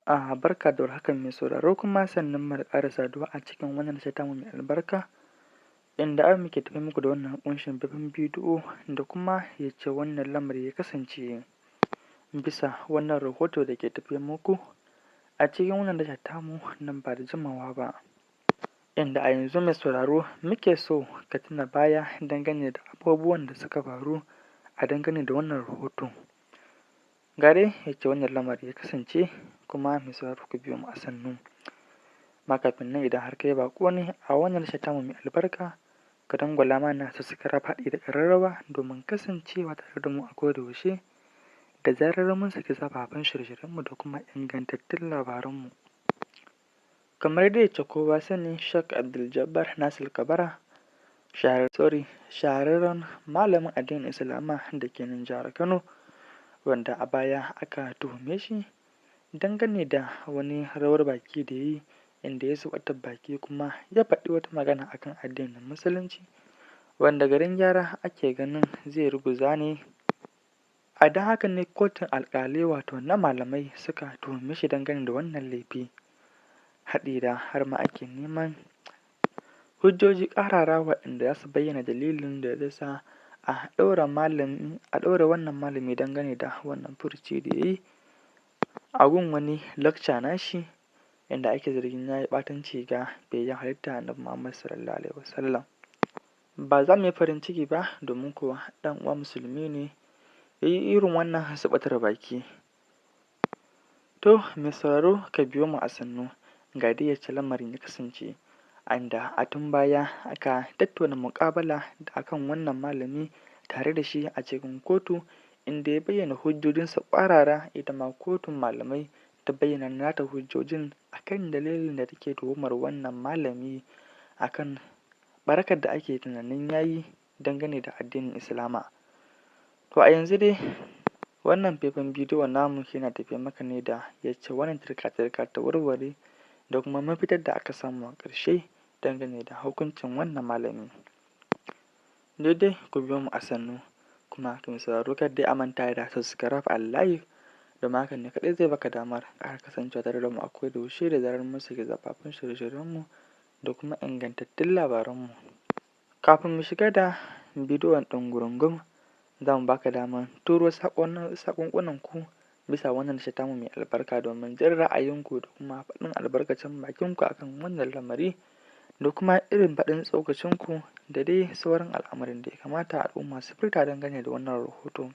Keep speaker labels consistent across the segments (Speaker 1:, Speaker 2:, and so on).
Speaker 1: Barka da warhaka mai sauraro, kuma sannun mu da ƙara saduwa a cikin wannan tasha tamu mai albarka, inda a yau muke tafe muku da wannan ƙunshin faifan bidiyo da kuma yacce wannan lamari ya kasance bisa wannan rahoto da ke tafe muku a cikin wannan tasha tamu nan ba da jimawa ba. Inda a yanzu, mai sauraro, muke so ka tuna baya dangane da abubuwan da suka faru a dangane da wannan rahoto. Ga dai yacce wannan lamari ya kasance, kuma mai sauraro, ku biyo mu a sannu. Amma kafin nan, idan har kai baƙo ne a wannan tasha tamu mai albarka, ka dangwala mana subscribe haɗi da ƙararrawa domin kasancewa tare da mu a koda yaushe da zarar mun saki sababbin shirye-shiryenmu da kuma ingantattun labaranmu. Kamar dai yacce kowa sani, Sheikh Abdul Jabbar Nasir Kabara, sorry, shahararren malamin addinin Islama da ke nan jihar Kano, wanda a baya aka tuhume shi dangane da wani rawar baki da ya yi, inda ya suɓata baki kuma ya faɗi wata magana akan addinin Musulunci, wanda garin gyara ake ganin zai ruguza ne. A don haka ne kotun alƙalai, wato na malamai, suka tuhume shi dangane da wannan laifi, haɗi da har ma ake neman hujjoji ƙwarara waɗanda za su bayyana dalilin da zai sa a ɗaura malami, a ɗaura wannan malami dangane da wannan furuci da ya yi a gun wani lakca nashi, inda ake zargin ya yi ɓatanci ga fiyayyen halitta Annabi Muhammad Sallallahu Alaihi Wasallam. Ba za mu yi farin ciki ba, domin kuwa ɗan uwa musulmi ne ya yi irin wannan suɓatar baki. To, mai sauraro, ka biyo mu a sannu, ga dai yacce lamarin ya kasance, inda a tun baya aka tattauna muƙabala akan wannan malami tare da shi a cikin kotu, inda ya bayyana hujjojinsa ƙwarara. Ita ma kotun malamai ta bayyana nata hujjojin akan dalilin da take tuhumar wannan malami akan ɓarakar da ake tunanin ya yi dangane da addinin Islama. To, a yanzu dai wannan faifan bidiyon namu yana tafe maka ne da yacce wannan turka-turka ta warware da kuma mafitar da aka samu a ƙarshe dangane da hukuncin wannan malami. Dai ku biyo mu a sannu, kuma mai sauraro, kar dai a manta da subscribe and like, domin hakan ne kaɗai zai baka damar ƙara kasancewa tare da mu a koda yaushe da zarar mun saki sababbin shirye-shiryenmu da kuma ingantattun labaranmu. Kafin mu shiga da bidiyon ɗungurungum, za mu baka damar turo saƙonƙunanku bisa wannan tasha tamu mai albarka domin jin ra'ayinku da kuma faɗin albarkacin bakinku akan wannan lamari, da kuma irin faɗin tsokacinku da dai sauran al'amarin da ya kamata al'umma su furta dangane da wannan rahoto.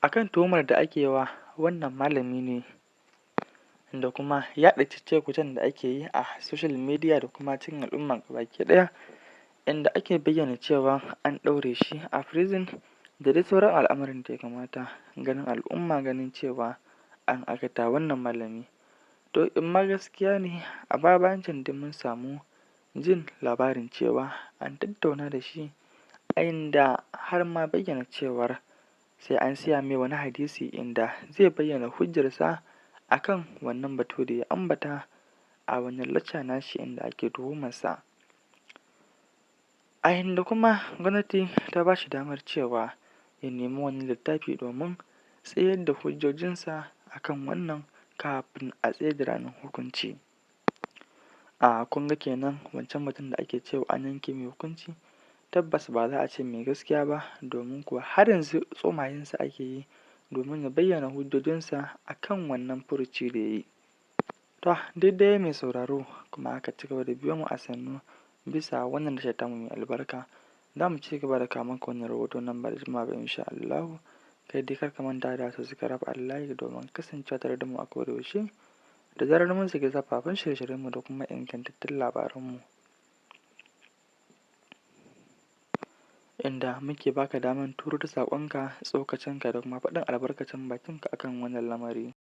Speaker 1: Akan tuhumar da ake wa wannan malami ne da kuma yaɗa cece-kucen da ake yi a social media da kuma cikin al'umma gabaki ɗaya, inda ake bayyana cewa an ɗaure shi a prison da dai sauran al'amarin da ya kamata ganin al'umma ganin cewa an aikata wannan malami. To, in ma gaskiya ne, a baya bayan can dai mun samu jin labarin cewa an tattauna da shi, a inda har ma bayyana cewar sai an siya mai wani hadisi inda zai bayyana hujjarsa akan wannan batu da ya ambata a wannan lacca nashi inda ake tuhumarsa. A inda kuma gwamnati ta ba shi damar cewa ya nemi wani littafi domin tsayar da hujjojinsa akan wannan kafin a tsayar da ranar hukunci. A kun ga kenan wancan batun da ake cewa an yanke mai hukunci, tabbas ba za a ce mai gaskiya ba, domin kuwa har yanzu tsomayensa ake yi domin ya bayyana hujjojinsa akan wannan furuci da ya yi. To, duk dai mai sauraro, kuma aka ci gaba da biyo mu a sannu bisa wannan tasha tamu mai albarka. Za mu ci gaba da kawo maka wannan rahoto nan ba da jimawa ba, insha Allahu. Kai dai kar ka manta da subscribe and like domin kasancewa tare da mu a koda yaushe da zarar mun saki sababbin shirye-shiryenmu da kuma ingantattun labaranmu. Inda muke baka damar turo da saƙonka, tsokacinka da kuma faɗin albarkacin bakinka akan wannan lamari.